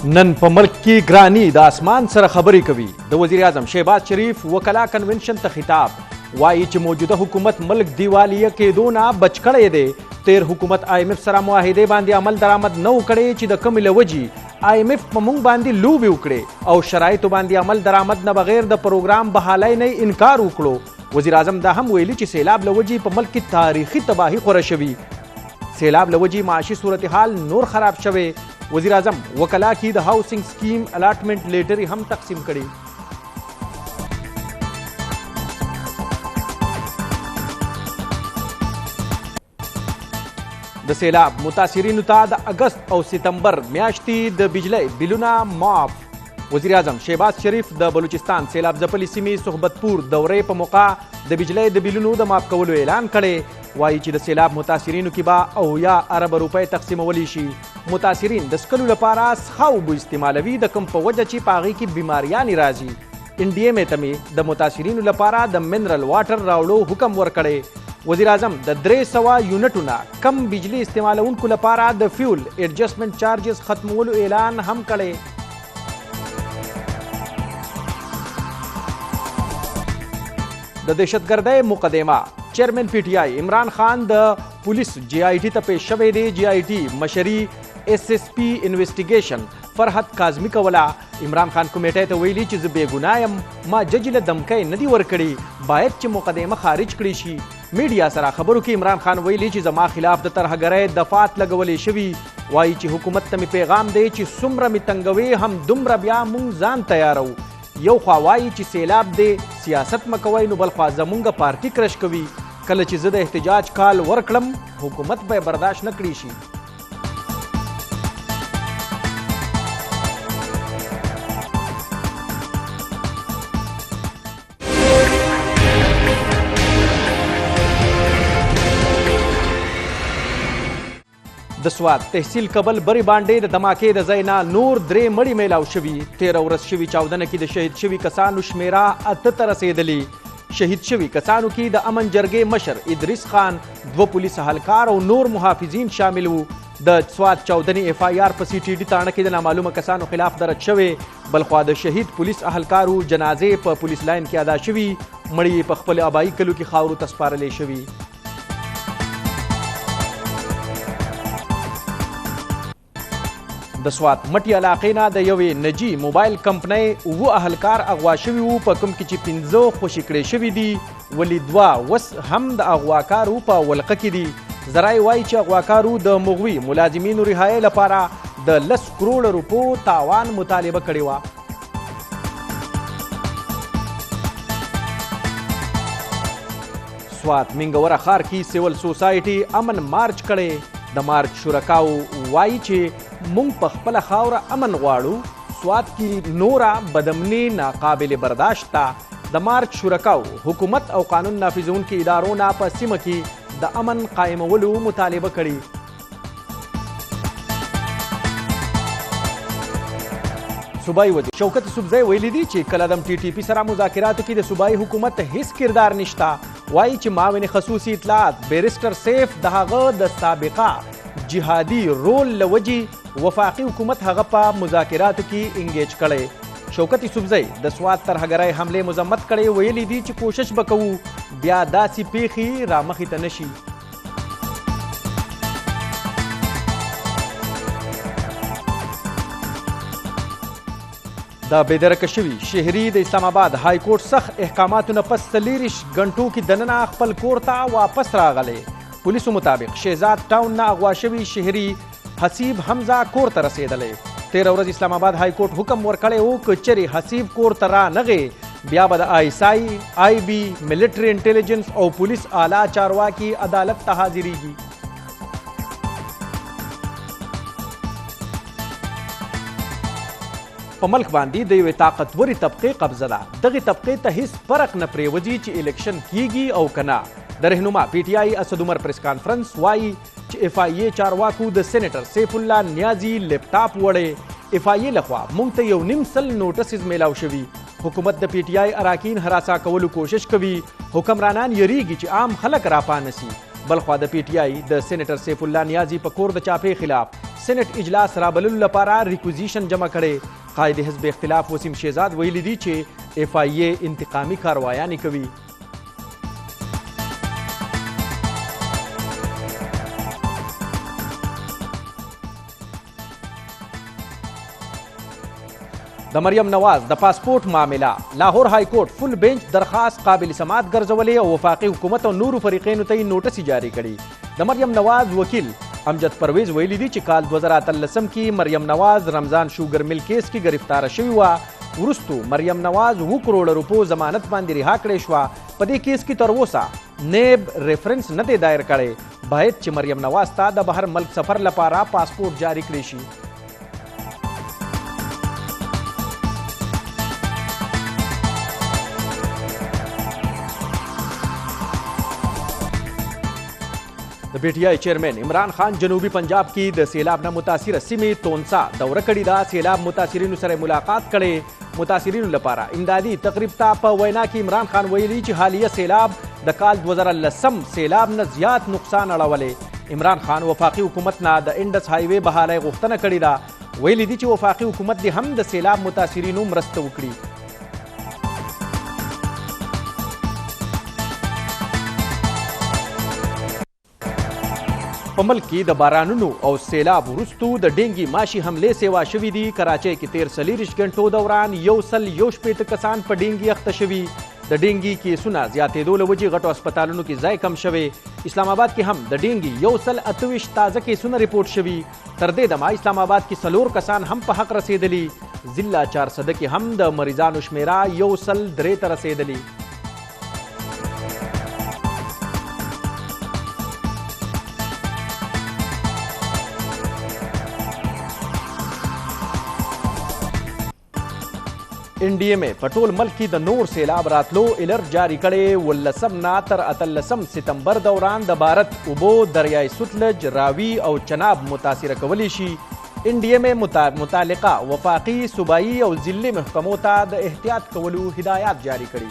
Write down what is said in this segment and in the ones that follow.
نن په ملک کې ګرانی د اسمان سره خبرې کوي. د وزیراعظم شهباز شریف وکلا کنونشن ته خطاب، وایي چې موجوده حکومت ملک دیوالیه کېدو نه بچ کړی دی. تیر حکومت آی ایم ایف سره معاهدې باندې عمل درآمد نه وکړي چې د کومې له وجې آی ایم ایف په مونږ باندې لوبې وکړي او شرایطو باندې عمل درآمد نه بغیر د پروګرام بحالۍ نه انکار وکړو. وزیراعظم دا هم ویلي چې سیلاب له وجې په ملک کې تاریخي تباهي خوره شوي، سیلاب له وجې معاشي صورتحال نور خراب شوی. وزیراعظم وکلا کې د هاوسنګ سکیم الاټمنټ لیټرې هم تقسیم کړي. د سیلاب متاثرینو ته د اگست او ستمبر میاشتې د بجلۍ بلونه معاف. وزیر اعظم شهباز شریف د بلوچستان سیلاب ځپلې سیمې صحبتپور دورې په موقع د بجلۍ د بلونو د معاف کولو اعلان کړی، وایي چې د سیلاب متاثرینو کې به 70 اربه روپۍ تقسیمولی شي. متاثرین د څښلو لپاره څښا اوبه استعمالوي د کوم په وجه چې په هغې کې بیماریانې راځي. ان ډي ایم ای ته مې د متاثرینو لپاره د منرل واټر راوړو حکم ورکړی. وزیراعظم د 300 یونټو نه کم بجلی استعمالونکو لپاره د فیول ایډجسټمنټ چارجز ختمولو اعلان هم کړی. د دهشتګردۍ مقدمه، چیئرمین پی ټی آی عمران خان د پولیس جی آی ټي ته پیش شوی دی. جی آی ټي مشري ایس ایس پی انویسټیګیشن فرحت کاظمي کوله. عمران خان کمیټې ته ویلي چې زه بې ګناه یم، ما جج له دمکۍ نه دي ورکړي، باید چې مقدمه خارج کړی شي. میډیا سره خبرو کې عمران خان ویلي چې زما خلاف د ترهګرۍ دفعات لګولې شوي، وایي چې حکومت ته مې پیغام دی چې څومره مې تنګوي هم دومره بیا مونږ ځان تیارو. یو خوا وایي چې سیلاب دی سیاست مه کوئ، نو بل خوا زمونږ پارټي کرش کوي. کله چې زه د احتجاج کال ورکړم حکومت به یې برداشت نه کړی شي. د سوات تحصیل کبل بری باندې د دماکې د ځای نه نور 3 مړي میلاو شوي. تېره ورځ شوي چاودنه کې د شهید شوي کسانو شمېره 8 ته رسېدلې. شهید شوي کسانو کې د امن جرګې مشر ادریس خان، 2 پولیس اهلکار او نور محافظین شامل وو. د سوات چاودنې اف آی آر په سی ټي ډي تاڼه کې د نامعلومه کسانو خلاف درج شوې. بلخوا د شهید پولیس اهلکارو جنازې په پولیس لاین کې ادا شوي، مړي یې په خپل ابایي کلو کې خاورو ته سپارلې شوي. د سوات مټي علاقې نه د یوې نجي موبایل کمپنۍ 7 اهلکار اغوا شوي وو، په کوم کې چې 5 خوشي کړې شوي دي، ولې 2 وس هم د اغواکارو په ولقه کې دي. ذرایع وایي چې اغواکارو د مغوي ملازمینو رهایۍ لپاره د 10 کروړه روپو تاوان مطالبه کړې وه. سوات منګوره ښار کې سیول سوسایټي امن مارچ کړی. د مارچ شرکاو وایي چې مونږ په خپله خاوره امن غواړو، سوات کې نوره بدامني ناقابل برداشت ده. د مارچ شرکاو حکومت او قانون نافذونکو ادارو نه په سیمه کې د امن قایمولو مطالبه کړې. صوبایي وزیر شوکت یوسفزی ویلي دي چې کله ټي ټي پي سره مذاکراتو کې د صوبایي حکومت هیڅ کردار نشته. وایي چې معاون خصوصي اطلاعات بیرسټر سیف د هغه د سابقه جهادي رول له وجې وفاقي حکومت هغه په مذاکراتو کې انګیج کړی. شوکت یوسفزی د سوات ترهګرۍ حملې مذمت کړې، ویلي دي چې کوشش به کوو بیا داسې پیښې رامخې ته نه شي. د بې درکه شوي شهري د اسلام آباد های کورټ سخت احکاماتو نه پس 24 غنټو کې دننه خپل کور ته واپس راغلی. پولیسو مطابق شهزاد ټاون نه اغوا شوي شهري حسیب حمزه کور ته رسېدلی. تېره ورځ اسلام آباد های کورټ حکم ورکړی و که چېرې حسیب کور ته را نغی بیا به د آی اس آی، آی بي، ملټري انټیلیجنس او پولیس اعلی چارواکي عدالت ته حاضرېږي. په ملک باندې د یوې طاقتورې طبقې قبضه ده. دغې طبقې ته هیڅ فرق نه پرېوځي چې الیکشن کیږي او که نه. د رهنما پی ټي آی اسد عمر پریس کانفرنس وایي چې اف آی ای چارواکو د سېنیټر سیف الله نیازي لپټاپ وړی. اف آی ای لخوا مونږ ته 1.5 نوټسز میلاو شوي. حکومت د پی ټي آی اراکین هراسا کولو کوشش کوي. حکمرانان یریږي چې عام خلک راپانسي. بلخوا د پی ټي آی د سېنیټر سیف الله نیازي په کور د چاپې خلاف سېنېټ اجلاس رابللو لپاره ریکوزیشن جمع کړی. قائد حزب اختلاف وسیم شهزاد ویلي دي چې اف آی ای انتقامي کاروایانې کوي. د مریم نواز د پاسپورت معامله، لاهور های کورټ فل بنچ درخواست قابل سماعت ګرځولې او وفاقي حکومت او نورو فریقینو ته یې نوټس جاري کړی. د مریم نواز وکیل امجد پرویز ویلي دي چې کال 2013 کې مریم نواز رمضان شوګر مل کیس کې گرفتار شوې وه. وروسته مریم نواز 7 کروړ روپو ضمانت باندې رها کړې شوه. په دې کیس کې تر اوسه نیب ریفرنس نه دی دایر کړی. باید چې مریم نواز ته د بهر ملک سفر لپاره پاسپورت جاری کړی شي. د پی ټی آی چیئرمین عمران خان جنوبي پنجاب کې د سیلاب نه متاثره سیمې تونسا دوره کړې ده. سیلاب متاثرینو سره ملاقات کړي. متاثرینو لپاره امدادي تقریب ته په وینا کې عمران خان ویلي چې حالیه سیلاب د کال 2010 سیلاب نه زیات نقصان اړولی. عمران خان وفاقي حکومت نه د انډس های وی بحالۍ غوښتنه کړې ده. ویلي دي چې وفاقي حکومت دې هم د سیلاب متاثرینو مرسته وکړي. په ملک کې د بارانونو او سیلاب وروسته د ډینګي ماشي حملې سیوا شوې دي. کراچۍ کې تیر 24 غنټو دوران 161 کسان په ډینګي اخته شوي. د ډینګي کیسونه زیاتېدو له وجې غټو هسپتالونو کې ځای کم شوی. اسلام آباد کې هم د ډینګي 128 تازه کیسونه رپورټ شوي. تر دې دمه اسلام آباد کې 4 کسان هم په حق رسېدلي. ضلع چارسده کې هم د مریضانو شمېره 103 ته رسېدلي. ان ډي ایم ای په ټول ملک کې د نور سیلاب راتلو الرټ جاری کړی. 18 نه تر 18 ستمبر دوران د بھارت اوبو دریای ستلج، راوي او چناب متاثره کولی شي. ان ډي ایم ای متعلقه وفاقي، صوبایي او ضلعي محکمو ته د احتیاط کولو هدایات جاری کړي.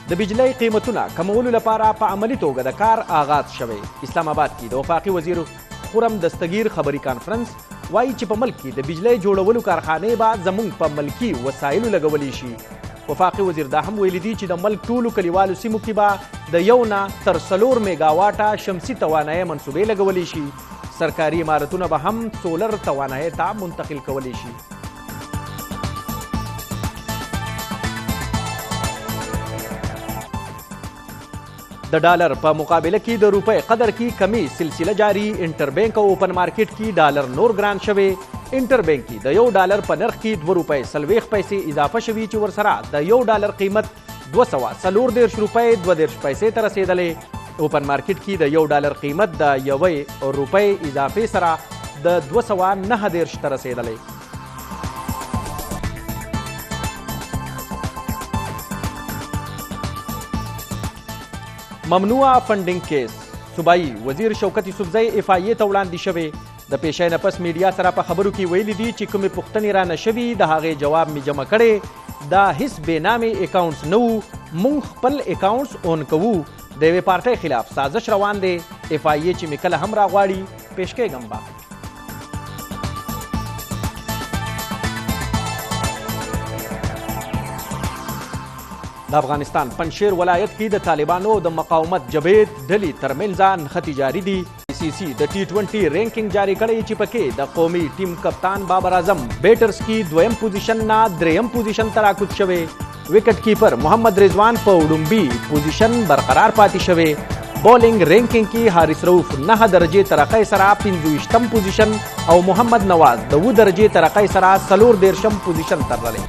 د بجلۍ قیمتونه کمولو لپاره په عملي توګه د کار آغاز شوی. اسلام آباد کې د وفاقي وزیر خرم دستګیر خبري کانفرنس وایي چې په ملک کې د بجلۍ جوړولو کارخانې به زموږ په ملکی وسایلو لګولی شي. وفاقي وزیر دا هم ویلي دي چې د ملک ټولو کلیوالو سیمو کې به د 1 نه تر 4 میګاواټه شمسي توانایي منصوبې لګولی شي. سرکاري عمارتونه به هم سولر توانایي ته منتقل کولی شي. د ډالر په مقابله کې د روپۍ قدر کې کمی سلسله جاری. انټر بانک او اوپن مارکیټ کې ډالر نور ګران شوی. انټر بانک کې د $1 په نرخ کې 2 روپۍ 40 پیسې اضافه شوي چې ورسره د $1 قیمت 234 روپۍ 32 پیسې ته رسېدلی. اوپن مارکیټ کې د $1 قیمت د 1 روپۍ اضافې سره د 239 ته رسېدلی. ممنوع فنډینګ کیس، صوبایي وزیر شوکت یوسفزی اف آی ای ته وړاندې شوی. د پیشۍ نه پس میډیا سره په خبرو کې ویلي دي چې کومې پوښتنې را نه شوي د هغې جواب مې جمع کړی. دا هیڅ بې نامې اکاونټس نه وو، موږ خپل اکاونټس اون کوو. د یوې پارټۍ خلاف سازش روان دی. اف آی ای چې مې کله هم راغواړي پیش کېږم به. د افغانستان پنجشیر ولایت کې د طالبانو د مقاومت جبهې ډلې ترمنځ نښتې جاري دي. سی سی د ټي 20 رینکینګ جاری کړی چې پکې د قومي ټیم کپتان بابر اعظم بیټرز کې دویم پوزیشن نه دریم پوزیشن ته راکوز شوی. وکټ کیپر محمد رضوان په وړومبي پوزیشن برقرار پاتې شوی. بولینګ رینکینګ کې حارث رؤف 9 درجې ترقۍ سره 25م پوزیشن او محمد نواز د 7 درجې ترقۍ سره 34م پوزیشن ترللی.